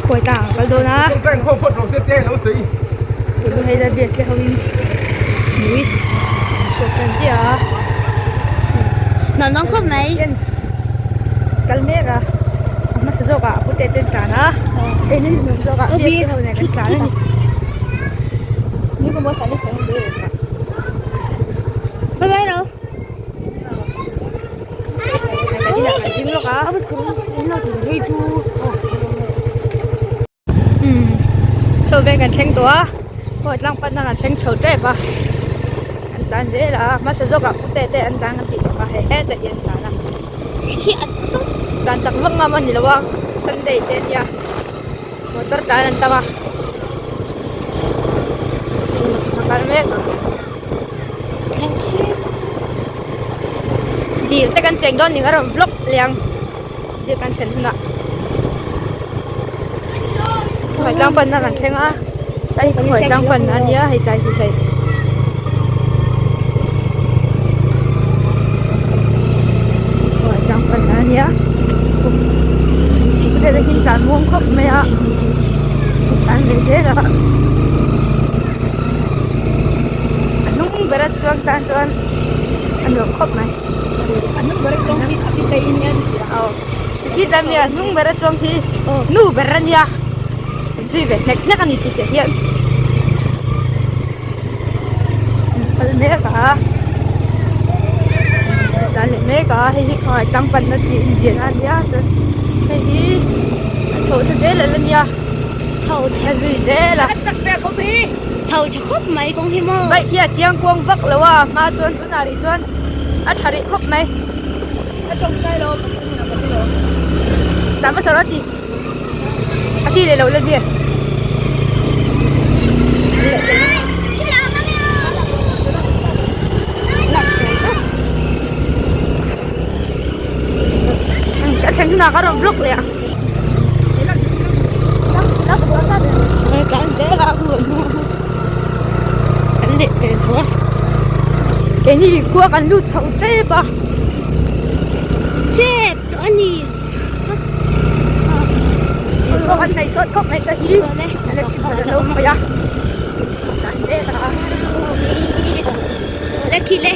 Khawi tlang ah kal dawn a tuna hei la bias te ho in mui an hruai tan chiah a Naupang khawp mai kal mek a a hmasa zawk ah a pute te an tlan a hei hnung hnung zawk ah bias te ho nen kan tlan a ni. Bye bye ro. Saw veng kan thleng tawh a khawi tlang panna kan thleng chho tep a an tlan zel a hmasa zawkah pute te an tlan kan tih tawh kha hei hetah hian an tlan a tlan chak vak ngam a ni lo a sunday te ania motor tlan an tam a a kal mek ang. Dil te kan cheng dawn ning a rawn vlog leh ang dil kan thlen hunah khawi tlang panna kan thleng a tlai hi khawi tlang panna a nia hei tlai hi hei khawi tlang panna a nia hetiang hian tlan muang khawp mai a tlan ve zel a. A hnung ber a chuang tan chuan a nuam khawp mai a hnung ber a chuang hi a bik in a aw khi chuan mi a hnung ber a chuang hi nu ber a nia zui ve hnek hnek a ni tih te hian kal mek a tlan leh mek a hei hi khawngaih tlang panna tih inziahna a nia chuan hei hi a chho ta zel a la nia. Chho tha zui zel a. Chho tha khawp mai kawng hi maw. Bike hi a chiang kuang vak lo a hma chuan tunah rih chuan a tha rih khawp mai. A tawngtai lo Tah hmasa rawh a ti. A ti leh lo la bias. Ka thleng hunah ka rawn vlog leh ang. Kan leh ve chho a keini khua kan lut chho tep a tep tawh a ni khua kan hnaih sawt khawp mai ta hi electric a lo khawih a tlan zel a le khi le.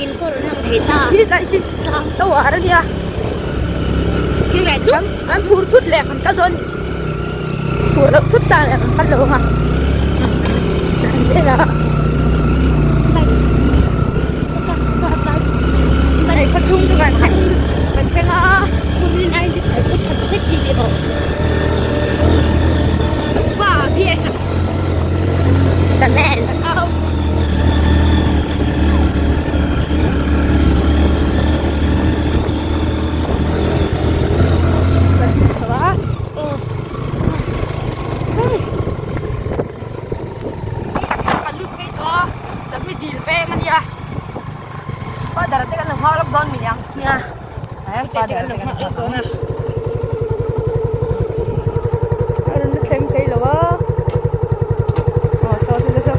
In pawh rawn lang thei ta. Hi tlai hi tlang to ar ania. Thil leh dup. Kan phur thut leh kan kal dawn. Phur loh thut ta leh kan kal lo ang a. Tlan zel a. Hei khaw chhung chu kan thleng kan thleng a. Pa BS a. The man. Father te kan lo nghak lawk dawn mi niang. Nia. Father te kan lo nghak lawk dawn a. A rawn la thleng phei lo a aw saw saw saw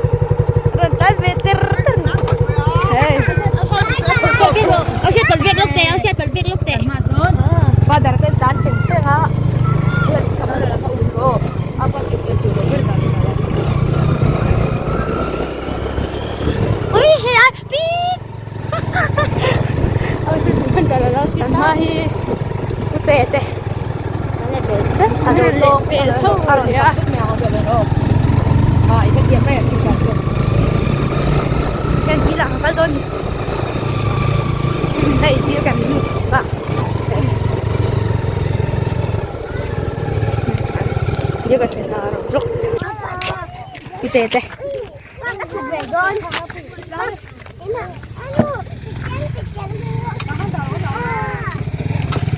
a rawn tlai ve ter ter hei Au sia tawlh bek lawk teh au sia tawlh bek lawk teh father ten tan thleng thleng a Ui hei ai pit Kan hma hi pute te an leh pel chho a nia heng hi lah an kal dawn ni hei thil kan lut chho a thil ka then a rawn vlog pute te.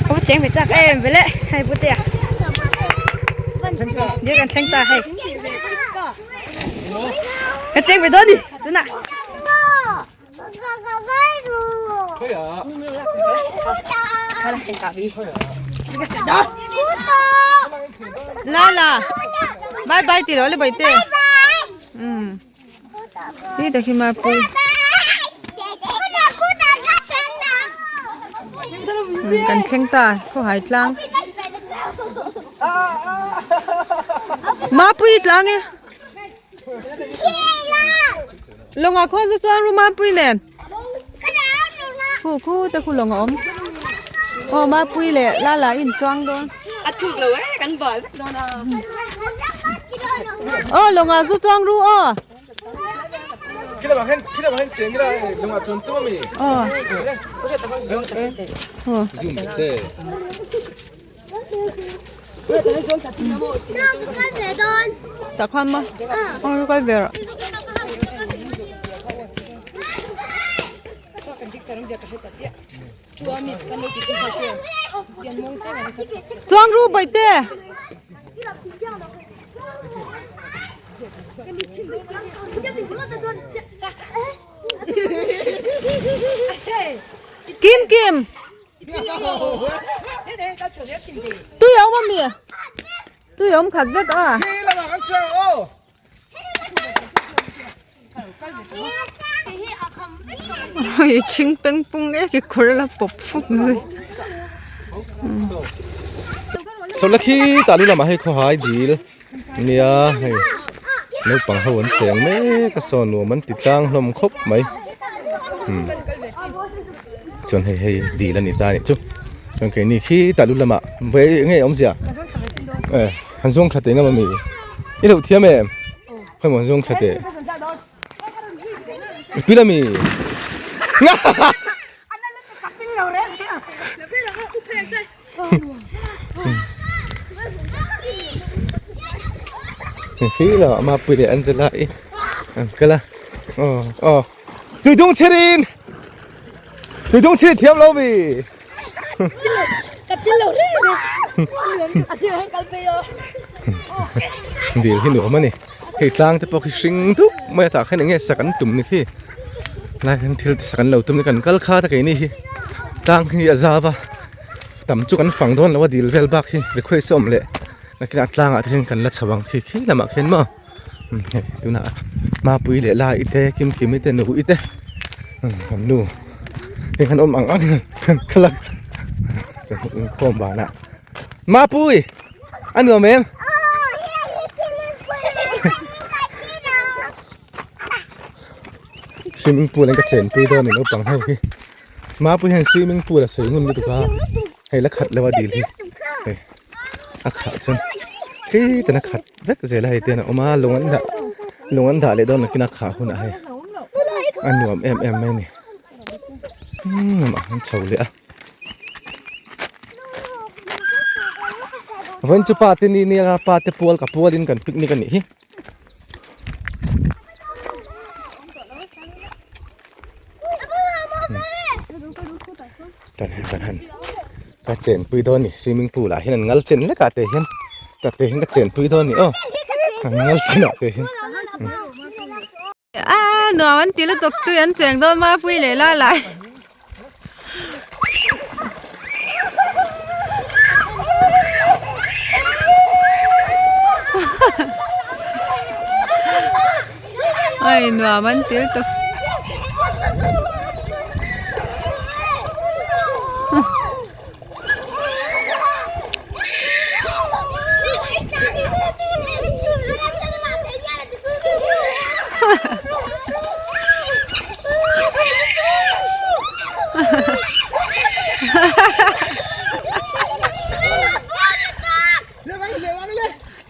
Có chén phải chắc em với lại hay bút tiệt Đi gần thleng ta hei Cái chén phải đó đi tu nè La la bye bye ti lo le bai te um Hi ta khi ma pui kan thleng ta khaw hai tlang. Mapui tlang e. Lawngah khuan chu chuan ru Mapui nen. Khu khu te khu lawng a awm. Aw Mapui leh Lala in chuang dawn. A thuk lo e kan bal vek dawn a. Aw lawngah zu chuang ru aw. Aw. Tak khan ma. Aw kal ve rawh. Chuang ru bawihte. Kim Kim. Tui a awm ami? Tui a awm khat vek a. Ui thing peng pung e ki khur la pawp fup zui. Chawlh khi tah lu lamah hei khawhai dil nia hei naupang ho an cheng mek a saw nuam an ti tlang hlawm khawp mai umm chuan hei hei dil a ni ta a nih chu chuan keini khi tah lu lamah nge awmzia e han zawng thla teh ngam ami i lo thiam em. Khawi maw zawng thla teh. I pil ami? Khi lamah Mapui leh Angela i an kal a. Aw aw. Tuidung chhirin! Tuidung chhirin thiam lo mi? Dil hi nuam a ni hei tlang te pawh khi hring dup mai a tah khan enge sak an tum ni khi lai hian thil te sak an lo tum ni kan kal khat a keini hi tlang hi a zau a tam chu kan fang dawn lo a dil vel bak hi request a awm leh nakinah tlangah te hian kan la chho ang khi khi lamah khian maw hei tunah mapui leh lai te kimkimi te nuhi te kan nu. Hei han awm ang ang kan khalak inkhawm banah Mapui a nuam em swimming pool an ka chenpui dawn a ni naupang ho hi Mapui hian swimming pool a sawi ngun lutuk a hei la khat lo a dil hi hei a khah chuan khi tan a khat vek zel a hei te hian a awm a lung an dah lung an dah leh dawn nakin a khah hunah hei a nuam em em mai a ni umm a han chho leh a vawiin chu pa te ni nia pa te pual ka pualin kan picnic a nih hi. Kan han ka chenpui dawn a ni swimming pool ah hian an ngal chen lek ah te hian tah te hian ka chenpui dawn a ni aw an ngal chen ah te hian. A nuam an ti lutuk chu an cheng dawn mapui leh la lai. Ai nuam an ti lutuk.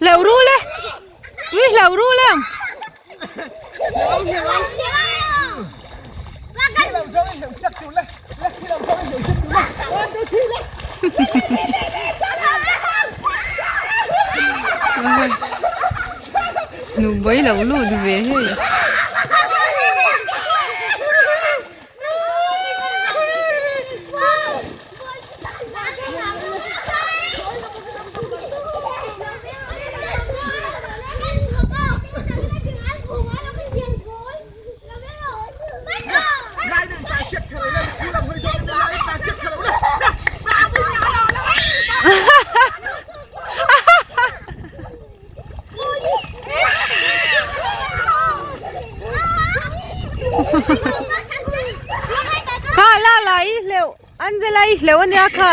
Hlauh ru le tui hlauh ru le ang. Nu bai lo lut ve hei. Kha la la i hleuh Angela i hleuh ania kha.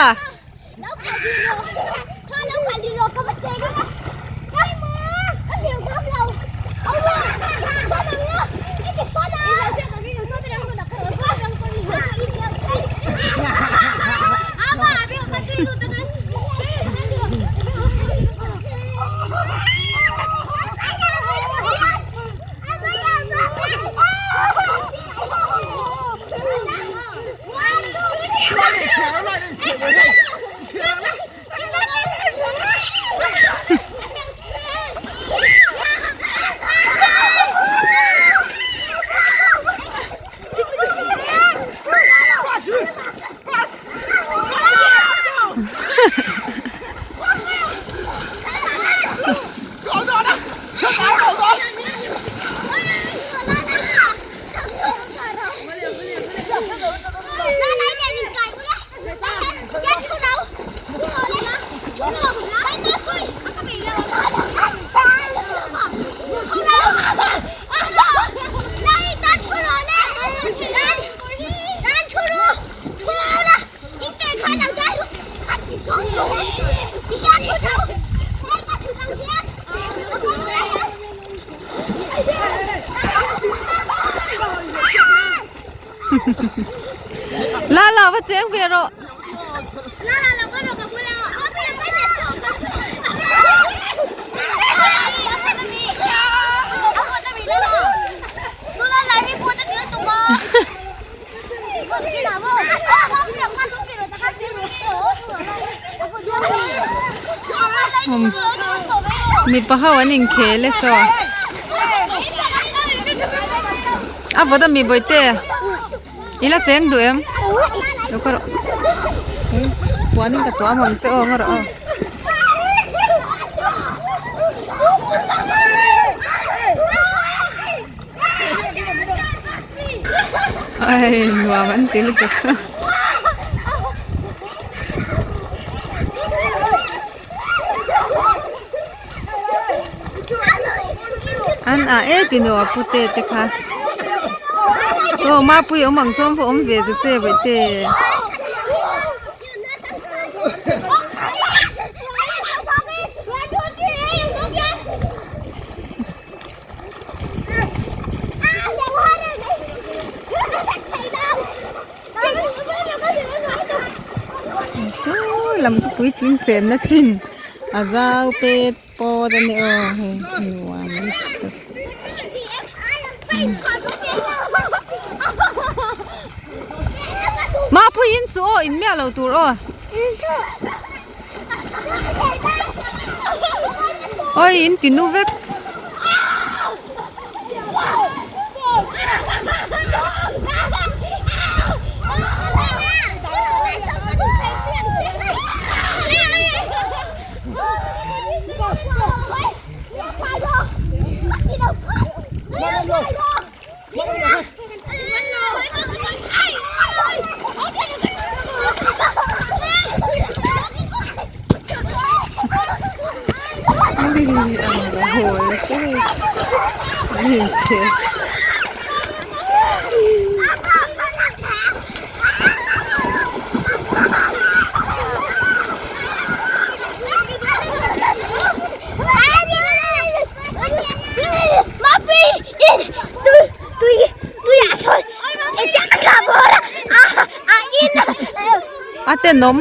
La la va cheng ve rawh. Mipa ho an inkhel e saw a vawt a mi bawihte i la cheng duh em lo khaw rawh puan in ka tuam ang che aw ngaw rawh aw. Ai nuam an ti lutuk an ah e ti nuam pute te kha aw mapui awm ang sawm pawh awm ve ta che bawihte. Lam chu puitling chenna chin a zau pet pawt a ni aw hei nuam lutuk Mapui in suh aw in miah lo tur aw. Oi in ti nu vek. A tenawm.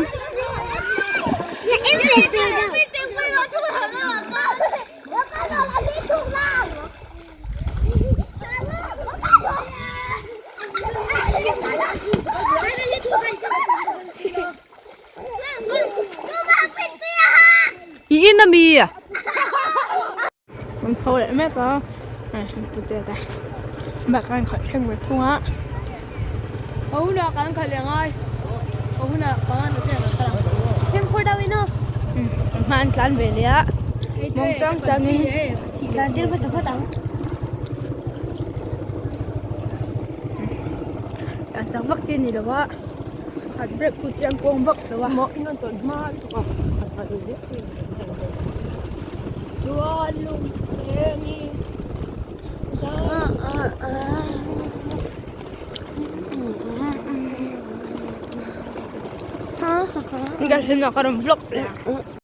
I in ami? Kan pho leh mek a hei an pu te te bike a inkhalh thleng ve thung a a hunah kan khalh leh ngai a hunah panga na chiah kan kal ang Fimkhur deuh in aw kan hma an tlan ve leh a mawng chang chang in tlan tir hmasa phawt ang tlan chak vak chi a ni lo a khat brake chu chiang kuang vak lo a hma lutuk a. Ka hlim a ka rawn vlog leh ang.